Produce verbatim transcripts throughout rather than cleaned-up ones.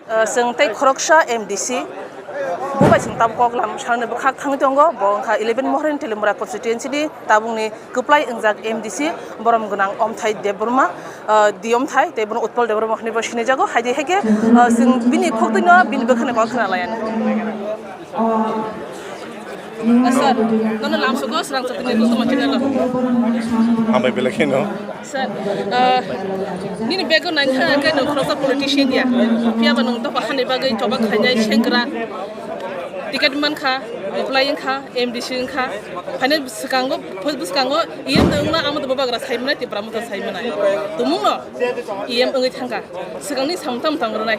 Uh, chwng tei khoroksa M D C, bo bai chwng tabuk kok lam sanani bwkhak thangwi tongo, bo wngkha eleven Mohorani Teliamura constituency ni tabukni kwplai wngjak M D C, borom gwnang Omthai Debbarma, uh, D Omthai, tei bono Utpal Debbarma hwnwi bo sinijago, hai di hai khe, uh, chwng bini khuk twino bini bwkhani kok khna laiya. Sir, nono lamsogo srang chatini kustu machine lo. Hambai belai kheno. Sir, uh, nini bego nang kha ke nang khoroksa politician ya. Phiya ba nang to bahani bagwi choba khainai sengra. Ticket man kha, apply kha, M D C kha. Phane swkango, phos bwskango, iyan dongma amo to babagra saimna te bramo to saimna. Tumung no, iyam wngwi thangkha. Swkangni samtam tang rwnai.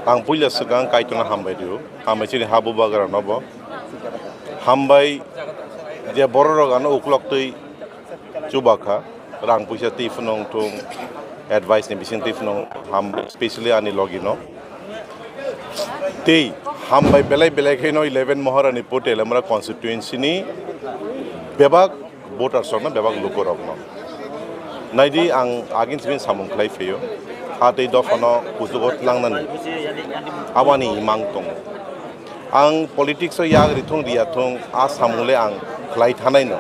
Ang puila swkang kaitona hambai rio. Hambai chini ha bubagra no bo. Hambai je bororok ano uklok twi chubakha, rang puisa twi phunung thung, advice ni bising twi phunung ham, specially ani logi no. Tei hambai belai belai khe no eleven Maharani Patel Amra constituency ni bebak voters rok no, bebak luku rok no. Naidi ang agin sibin samung khlai phaio, ha tei dopha no kuchugo tlangnani, abani imang tongo. Ang politics o yak rithung riya thung, a samung le ang khlai thanai no.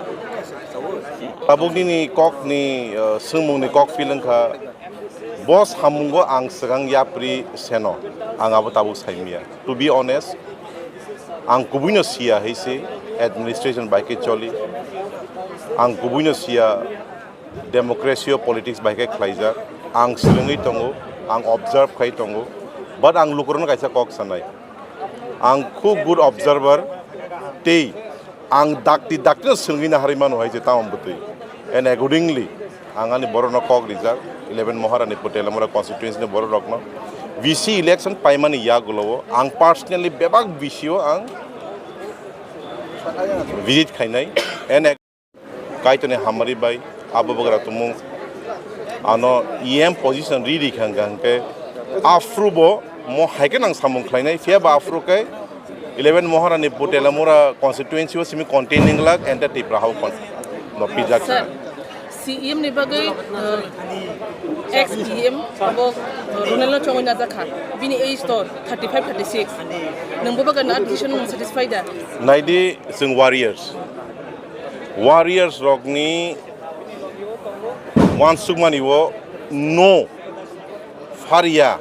Tabuk nini kok ni, uh, swngmung ni kok phil wngkha, bo samung o ang swkang yapri seno, ang abo tabuk saimya. To be honest, ang kubui no siya hai se administration bai khe choli, ang kubui no siya democracy o politics bai khe khlaijak, ang swrwngwi tongo, ang observe khai tongo, but ang lukurokno kaisa kok sanai. Ang khub good observer, tei ang dakti dakti no swrwngwi naharwi mano hai je tamam bwtwi. And accordingly, ang ani borokno kok rijak, eleven Maharani Patel Amra constituency ni borok rokno V C election paimani yagulo o ang personally bebak V C o ang visit khainai. And Kaitorni hamari bai abo bubagra tumung ano E M position ri ri kha hwnkha hwnkhe aphuru bo mo hai khe nang samung khlainai, phiya ba aphuru khe eleven Maharani Patel Amra constituency o simi containing lak enter Tipra hao kon no pijak. Sir, C E M ni bagwi, uh, ex E M abo, uh, Ronel no chongwi najakha. Bini age to thirty five, thirty six. Nwng bo bagwi na decision nwng satisfied da? Naidi, chwng warriors. Warriors rokni uansukmani o no pharya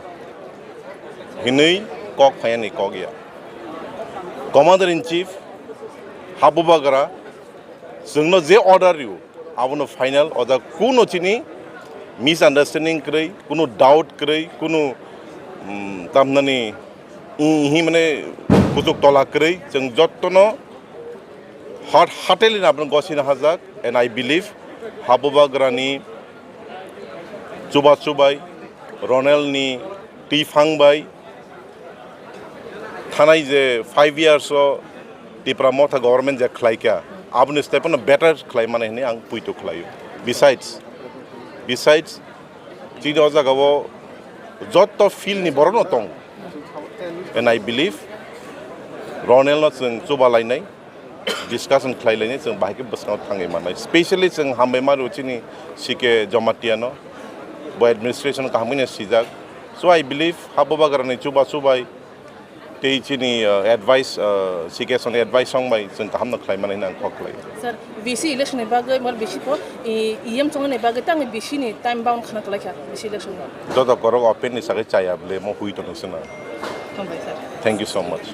hinwi kok phaiyani kok ya. Commander in Chief, ha bubagra, chwngno je order rio, abono final, oda kuno chini misunderstanding kwrwi, kuno doubt kwrwi, kuno, mm, tamnani, i-, hi mane kuchuk tola kwrwi, chwng jottono hot heartedly nabwrwng gosina hajak, and I believe ha bubagrani chuba chubai, Ronel ni twi phang bai, thanai je five years o Tipra Motha government je khlaikha, aboni step no better khlai mani hwnwi ang puitu khlaio. Besides, besides, chini o jaga o jotto field ni borok no tong, and I believe Ronel no chwng chuba lainai, discussion khlai lainai, chwng bahai khe bwskango thangwi mannai. Specially chwng hambai ma rw chini C K Jamatia no, bo administration kaham wngya sijak. So I believe ha bubagra ni chuba chubai tei chini, uh, advice, uh, C K song advice song bai chwng kaham no khlai mani hwnwi ang kok khlai. Sir, V C election ni bagwi mor V C po, i-, E M chongni bagwi tang V C ni time bound khana kwlai kha V C election no. Joto korok open ni sagwi chaya bwle mo hui tong sina. Hambai sir. Thank you so much.